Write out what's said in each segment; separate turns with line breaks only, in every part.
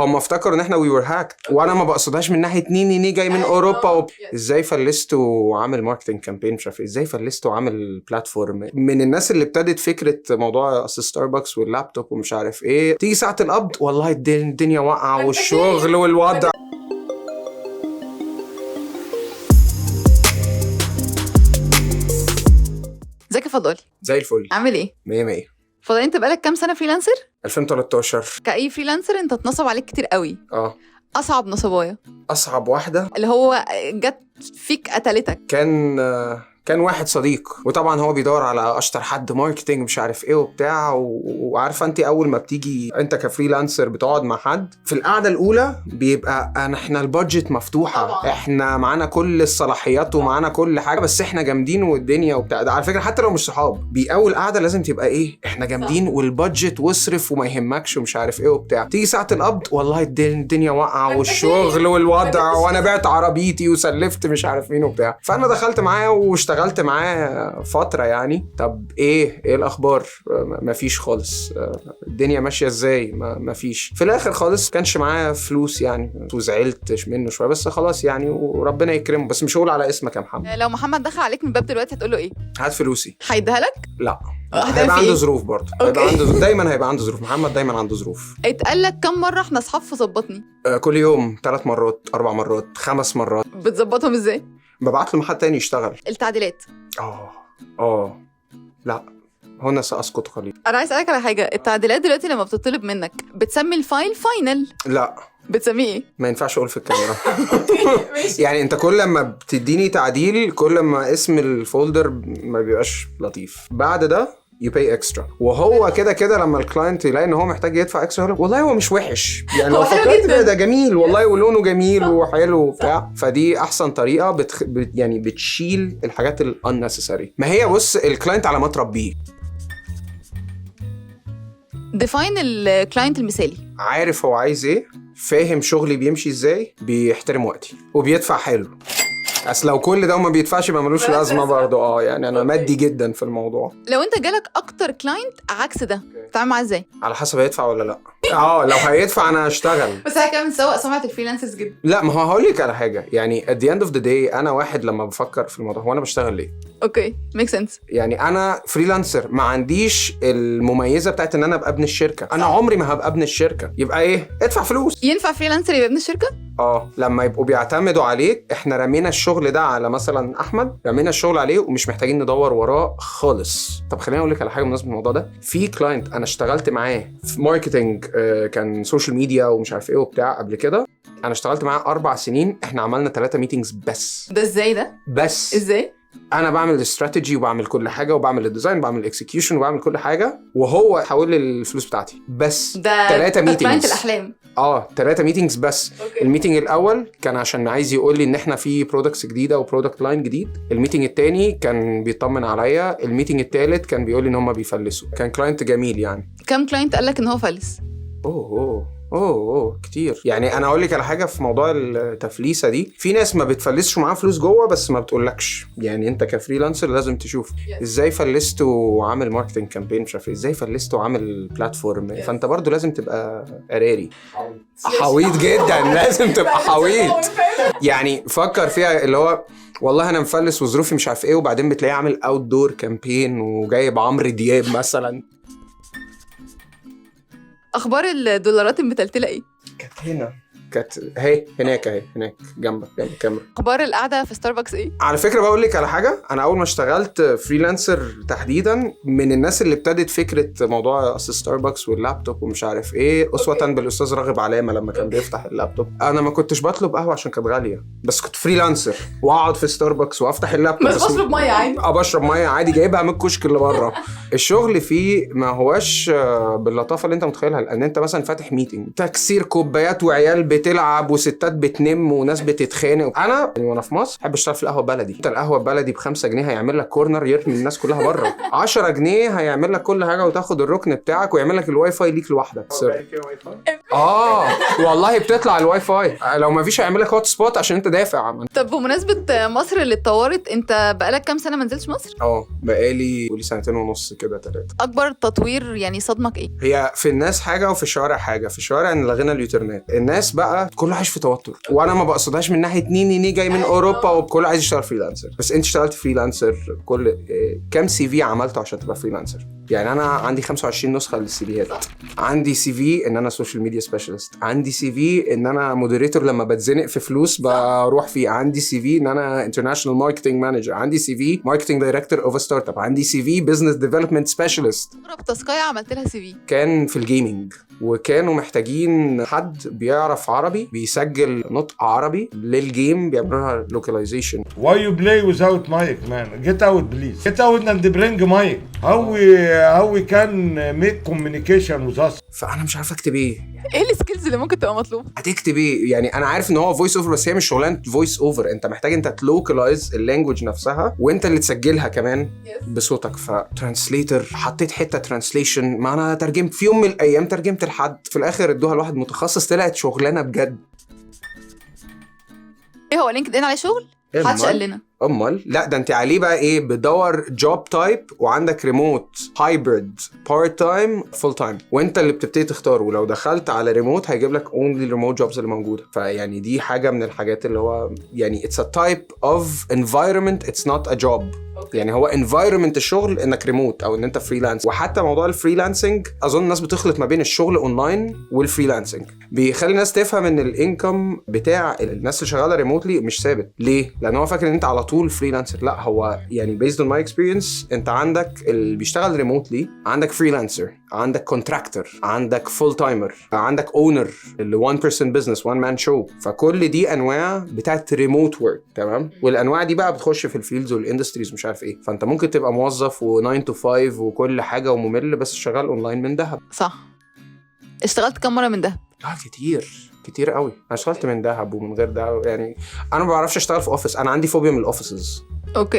هم افتكروا ان احنا we were hacked، وانا ما بقصدهاش من ناحية ني ني ني جاي من اوروبا ازاي فلست وعامل marketing campaign مش عارف ايه، ازاي فلست وعامل platform. من الناس اللي ابتدت فكرة موضوع اصل ستاربكس واللابتوب ومش عارف ايه، تيجي ساعة القبض والله الدنيا واقعه والشغل والوضع.
ازيك يا فضالي؟
زي الفل.
عامل ايه؟
100 100.
فضالي انت بقالك كام سنة freelancer؟
2013.
كأي freelancer انت اتنصب عليك كتير قوي. اصعب نصبايه؟
اصعب واحدة
اللي هو جت فيك قتلتك.
كان واحد صديق، وطبعا هو بيدور على اشطر حد marketing مش عارف ايه وبتاع، وعارفه انت اول ما بتيجي انت ك freelancer بتقعد مع حد في القعدة الاولى بيبقى احنا ال budget مفتوحة طبعا. احنا معانا كل الصلاحيات ومعانا كل حاجة، بس احنا جامدين والدنيا وبتاع. ده على فكرة حتى لو مش صحاب، اول قعدة لازم تبقى ايه، احنا جامدين وال budget واصرف وما يهمكش ومش عارف ايه وبتاع. تيجي ساعة القبض والله الدنيا واقعه والشغل والوضع، وانا بعت عربيتي وسلفت مش عارف مين وبتاع. فانا دخلت معاه واشتغلت معاه فترة يعني. طب ايه الاخبار؟ مفيش خالص. الدنيا ماشية ازاي؟ مفيش. في الاخر خالص كانش معاه فلوس يعني، وزعلت منه شوية بس خلاص يعني، وربنا يكرمه. بس مش هقول على اسمك يا محمد.
لو محمد دخل عليك من الباب دلوقتي هتقول له ايه؟
هات فلوسي.
هيديها لك؟
لا، هيبقى عنده ظروف برضه. هيبقى عنده دايما هيبقى عنده ظروف. محمد دايما عنده ظروف.
اتقال لك كم مرة احنا اصحاب فظبطني؟
كل يوم 3 مرات، 4 مرات، 5 مرات.
بتظبطهم ازاي؟
ببعت له حد تاني يشتغل.
التعديلات.
لا هنا سأسقط قليلا.
انا عايز اسالك على حاجة. التعديلات دلوقتي لما بتطلب منك بتسمي ال file final؟
لا.
بتسميه ايه؟
ما ينفعش اقول في الكاميرا. يعني انت كل ما بتديني تعديل كل ما اسم ال folder ما بيبقاش لطيف. بعد ده you pay extra، وهو كده كده لما ال client يلاقي ان هو محتاج يدفع extra يقول والله هو مش وحش يعني، لو فكرت ده جميل والله ولونه جميل وحلو وبتاع. فدي احسن طريقه يعني بتشيل الحاجات ال unnecessary. ما هي بص ال client على ما تربيه.
define ال client المثالي.
عارف هو عايز ايه، فاهم شغلي بيمشي ازاي، بيحترم وقتي، وبيدفع حلو. اصل لو كل ده وما بيدفعش يبقى ملوش لازمه برضه. يعني انا مادي جدا في الموضوع.
لو انت جالك اكتر client عكس ده تتعامل معاه ازاي؟
على حسب هيدفع ولا لا. لو هيدفع انا هشتغل.
بس احنا كمان بنسوق سمعه ال freelancers جدا.
لا ما هو هقول لك على حاجة يعني at the end of the day انا واحد لما بفكر في الموضوع هو انا بشتغل ليه؟
okay make sense.
يعني انا freelancer ما عنديش المميزة بتاعت ان انا ابقى ابن الشركة. انا عمري ما هبقى ابن الشركة. يبقى ايه؟ ادفع فلوس.
ينفع freelancer يبقى ابن الشركة؟
لما يبقوا بيعتمدوا عليك. احنا رمينا الشغل ده على مثلا احمد، رمينا الشغل عليه ومش محتاجين ندور وراه خالص. طب خليني اقول لك على حاجة بمناسبة الموضوع ده. في client انا اشتغلت معاه في marketing، كان social media ومش عارف ايه وبتاع قبل كده. انا اشتغلت معاه 4 سنين، احنا عملنا 3 meetings بس.
ده ازاي ده؟
بس
ازاي؟
انا بعمل الاستراتيجي وبعمل كل حاجة وبعمل ال design وبعمل ال execution وبعمل كل حاجة، وهو حول لي الفلوس بتاعتي بس.
ده
3 meetings.
client الاحلام.
3 meetings بس. okay. ال meeting الاول كان عشان عايز يقول لي ان احنا في products جديدة و product line جديد. ال meeting الثاني كان بيطمن عليا. ال meeting الثالث كان بيقول لي ان هم بيفلسوا. كان client جميل يعني.
كم client قال لك ان هو فلس؟
اوه اوه كتير يعني. انا اقول لك على حاجة في موضوع التفليسه دي. في ناس ما بتفلسش معاها فلوس جوه بس ما بتقولكش. يعني انت ك freelancer لازم تشوف ازاي فلست وعامل marketing campaign مش عارف ايه، ازاي فلست وعامل platform. فانت برضو لازم تبقى قراري حويط جدا. لازم تبقى حويط يعني. فكر فيها اللي هو والله انا مفلس وظروفي مش عارف ايه، وبعدين بتلاقيه عامل outdoor campaign وجايب عمرو دياب مثلا.
اخبار الدولارات المتلتله ايه؟
كانت هنا، كانت اهي هناك، اهي هناك جنبك جنب الكاميرا.
اخبار القعدة في ستاربكس ايه؟
على فكرة بقول لك على حاجة. انا اول ما اشتغلت freelancer تحديدا من الناس اللي ابتدت فكرة موضوع اصل ستاربكس واللابتوب ومش عارف ايه، اسوة بالاستاذ راغب علامة لما كان بيفتح اللابتوب. انا ما كنتش بطلب قهوة عشان كانت غالية، بس كنت freelancer واقعد في ستاربكس وافتح اللابتوب
بس بشرب مية عادي.
بشرب مية عادي جايبها من الكشك اللي بره. الشغل فيه ما هواش باللطافه اللي انت متخيلها، لان انت مثلا فاتح meeting تكسير كوبايات وعيال بتلعب وستات بتنم وناس بتتخانق. انا يعني وانا في مصر بحب اشتغل في القهوة البلدي. انت القهوة البلدي ب 5 جنيه هيعمل لك corner يرمي الناس كلها بره، 10 جنيه هيعمل لك كل حاجة وتاخد الركن بتاعك ويعمل لك الواي فاي ليك لوحدك. اه والله بتطلع الواي فاي، لو ما فيش هيعمل لك hotspot عشان انت دافع.
طب بمناسبة مصر اللي اتطورت، انت بقالك كام سنة ما نزلتش مصر؟
اه بقالي قولي 2.5 سنين كده، 3.
اكبر تطوير يعني صدمك ايه؟
هي في الناس حاجة وفي الشوارع حاجه. في الشوارع ان لغينا ال U-turn ات، الناس بقى كله عايش في توتر، وانا ما بقصدهاش من ناحية نيني ني جاي من اوروبا وكله عايز يشتغل freelancer. بس انت اشتغلت freelancer كل كام CV عملته عشان تبقى freelancer؟ يعني انا عندي 25 نسخه لل CV هات. عندي CV ان انا social media specialist، عندي CV ان انا moderator لما بتزنق في فلوس بروح فيه، عندي CV ان انا international marketing manager، عندي CV marketing director of startup، عندي CV business development specialist.
اغرب task ايه عملت لها CV؟
كان في ال gaming، وكانوا محتاجين حد بيعرف عربي، بيسجل نطق عربي لل game، بيعملوا لها localization.
Why you play without mic, man? Get out, please. Get out and bring mic. How we can make communication with us?
فانا مش عارف اكتب ايه.
ايه ال skills اللي ممكن تبقى مطلوبه؟
هتكتب ايه؟ يعني انا عارف ان هو voice over، بس هي مش شغلانة voice over. انت محتاج انت ت localize ال language نفسها وانت اللي تسجلها كمان بصوتك. ف translator، حطيت حتة translation، ما انا ترجمت في يوم من الايام، ترجمت لحد، في الاخر ادوها لواحد متخصص، طلعت شغلانة بجد.
ايه هو LinkedIn عليه شغل؟ محدش قال لنا.
امال لا، ده انت عليه بقى ايه، بتدور job type وعندك remote، hybrid، part time، full time، وانت اللي بتبتدي تختار. ولو دخلت على ريموت هيجيب لك only remote jobs اللي موجوده. فيعني دي حاجة من الحاجات اللي هو يعني it's a type of environment، it's not a job. يعني هو environment الشغل انك ريموت او ان انت freelance. وحتى موضوع ال freelancing اظن الناس بتخلط ما بين الشغل online وال freelancing. بيخلي الناس تفهم ان ال income بتاع الناس اللي شغالة remotely مش ثابت. ليه؟ لان هو فاكر ان انت على طول freelancer. لا، هو يعني based on my experience انت عندك اللي بيشتغل remotely، عندك freelancer، عندك contractor، عندك full timer، عندك owner اللي 1 person business، 1 man show. فكل دي انواع بتاعت remote work، تمام؟ والانواع دي بقى بتخش في ال fields وال industries مش عارف ايه. فانت ممكن تبقى موظف و9 to 5 وكل حاجة وممل، بس شغال اونلاين من دهب.
صح. اشتغلت كم مرة من دهب؟
اه كتير كتير قوي. انا اشتغلت من دهب ومن غير دهب. يعني انا ما بعرفش اشتغل في office، انا عندي فوبيا من ال offices.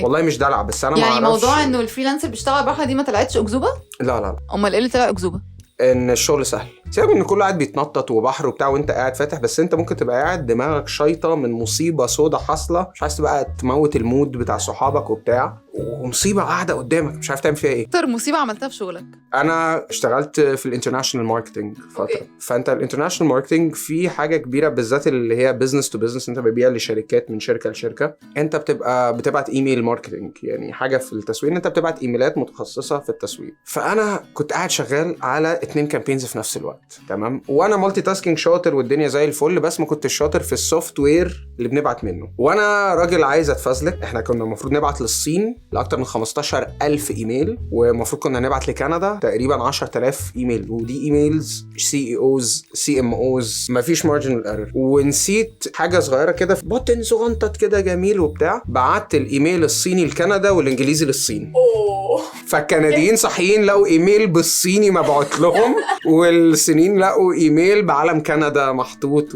والله مش دلع، بس انا ما
يعني
اعرفش.
موضوع انه ال freelancer بيشتغل براحة دي ما طلعتش اكذوبه؟
لا لا لا.
امال ايه اللي طلع اكذوبه؟
ان الشغل سهل. سيبك من ان كله قاعد بيتنطط وبحر وبتاع وانت قاعد فاتح، بس انت ممكن تبقى قاعد دماغك شايطه من مصيبة سودا حاصله، مش عايز تبقى تموت ال mood بتاع صحابك وبتاع، ومصيبه قاعدة قدامك مش عارف تعمل فيها ايه.
اكتر مصيبة عملتها في شغلك؟
انا اشتغلت في ال international marketing فتره. فانت ال international marketing في حاجة كبيره، بالذات اللي هي business to business، انت بتبيع لشركات من شركة لشركه. انت بتبقى بتبعت email marketing، يعني حاجة في التسويق، انت بتبعت ايميلات متخصصة في التسويق. فانا كنت قاعد شغال على 2 campaigns في نفس الوقت، تمام؟ وانا multitasking شاطر والدنيا زي الفل، بس ما كنتش شاطر في ال software اللي بنبعت منه، وانا راجل عايز اتفزلك. احنا كنا المفروض نبعت للصين لاكتر من 15000 ايميل، ومفروض كنا نبعت لكندا تقريبا 10000 ايميل، ودي emails CEOs، CMOs، مفيش margin error. ونسيت حاجة صغيرة كده في button صغنطط كده جميل وبتاع، بعت الايميل الصيني لكندا والانجليزي للصين. فالكنديين صاحيين لقوا ايميل بالصيني مبعوت لهم، والصينيين لقوا ايميل بعلم كندا محطوط.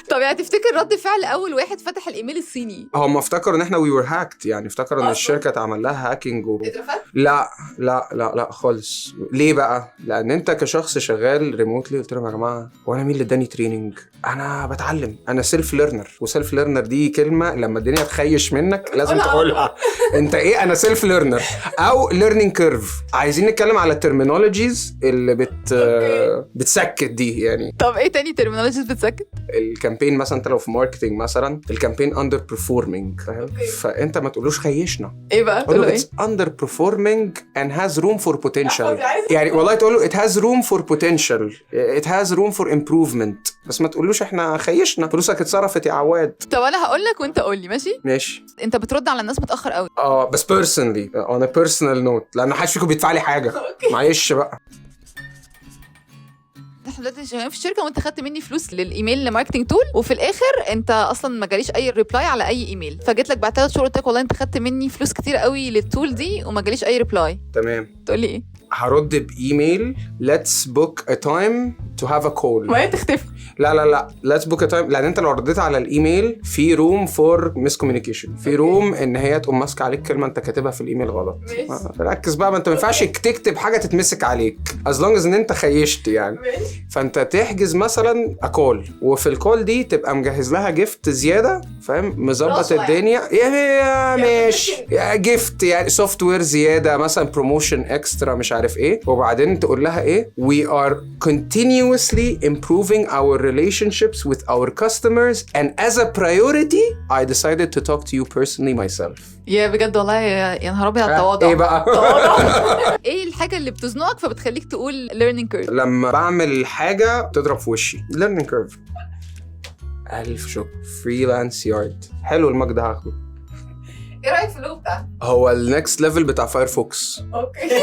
طب يعني تفتكر رد فعل اول واحد فتح الايميل الصيني؟
هم افتكروا ان احنا we were hacked، يعني افتكروا ان الشركة اتعمل لها hacking.
اترفدت؟
لا لا لا لا خالص. ليه بقى؟ لان انت كشخص شغال remotely، قلت لهم يا جماعه، هو انا مين اللي اداني training؟ انا بتعلم، انا self learner، و self learner دي كلمة لما الدنيا تخيش منك لازم تقولها. انت ايه؟ انا self learner او learning curve. عايزين نتكلم على ال terminologies اللي بتسكت دي يعني.
طب ايه تاني terminologies بتسكت؟
ال campaign مثلا، انت لو في marketing مثلا، ال campaign underperforming، فاهم؟ فانت ما تقولوش خيشنا.
ايه بقى؟
قول
تقول
له
ايه؟
it's underperforming and has room for potential. يعني والله تقول له it has room for potential، it has room for improvement، بس ما تقولوش احنا خيشنا، فلوسك اتصرفت يا عواد.
طب انا هقول لك وانت قول لي، ماشي؟
ماشي.
انت بترد على الناس متاخر قوي.
اه بس personally، on a personal note، لان محدش فيكم بيدفع لي حاجه. معلش بقى.
احنا دلوقتي شغالين في الشركة وانت خدت مني فلوس لل email marketing tool، وفي الاخر انت اصلا ما جاليش اي reply على اي ايميل، فجيت لك بعد 3 شهور قلت لك والله انت خدت مني فلوس كتير قوي لل tool دي وما جاليش اي reply.
تمام.
تقولي ايه؟
هرد بايميل: let's book a time to have a call.
ما هي تختفي.
لا لا لا، let's book a time، لان انت لو رديت على الايميل في room for miscommunication، في room ان هي تقوم ماسكه عليك كلمة انت كاتبها في الايميل غلط.
ماشي.
ركز بقى، ما انت ما ينفعش تكتب حاجة تتمسك عليك as long as ان انت خيشت يعني.
ماشي.
فانت تحجز مثلا call، وفي ال call دي تبقى مجهز لها gift زياده، فاهم؟ مظبط
رشوة يعني.
الدنيا يا ماشي، يا gift يعني software زيادة مثلا، promotion extra، مش عارف ايه. وبعدين تقول لها ايه؟ we are continuously improving our relationships with our customers and as a priority I decided to talk to you personally myself.
يا بجد والله، يا نهار ابيض على التواضع.
ايه بقى؟
تواضع. ايه الحاجة اللي بتزنقك فبتخليك تقول learning curve؟
لما بعمل حاجة تضرب في وشي، learning curve. الف شكر Freelance Yard، حلو ال mug ده، هاخده.
ايه رايك في اللوجو بتاعك؟
هو ال next level بتاع Firefox.
okay.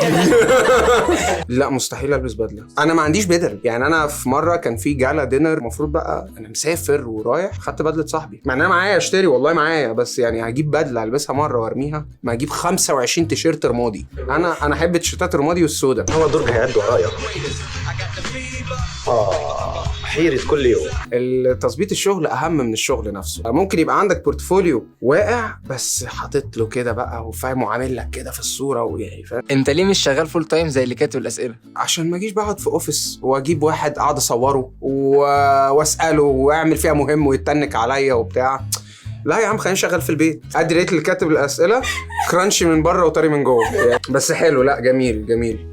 لا، مستحيل البس بدله، انا ما عنديش بدل. يعني انا في مرة كان في gala dinner، المفروض بقى انا مسافر ورايح، خدت بدله صاحبي، مع ان انا معايا اشتري، والله معايا، بس يعني هجيب بدله البسها مرة وارميها؟ ما اجيب 25 تيشيرت رمادي. انا احب التيشيرتات الرمادي والسودا.
هو درج هيعد ورايا، حيرة كل يوم.
تظبيط الشغل اهم من الشغل نفسه. ممكن يبقى عندك portfolio واقع، بس حاطط له كده بقى وفاهم وعامل لك كده في الصورة ويعني فاهم.
انت ليه مش شغال full time زي اللي كاتب الاسئله؟
عشان ما اجيش بقعد في office واجيب واحد اقعد اصوره واساله واعمل فيها مهم ويتنك عليا وبتاع. لا يا عم، خليني شغال في البيت. ادي rate لكاتب الاسئله: crunchy من بره وطري من جوه، بس حلو. لا جميل جميل.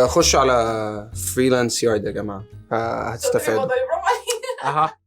خشوا على Freelance Yard يا جماعه، هتستفادوا.
برافو عليك.
اها.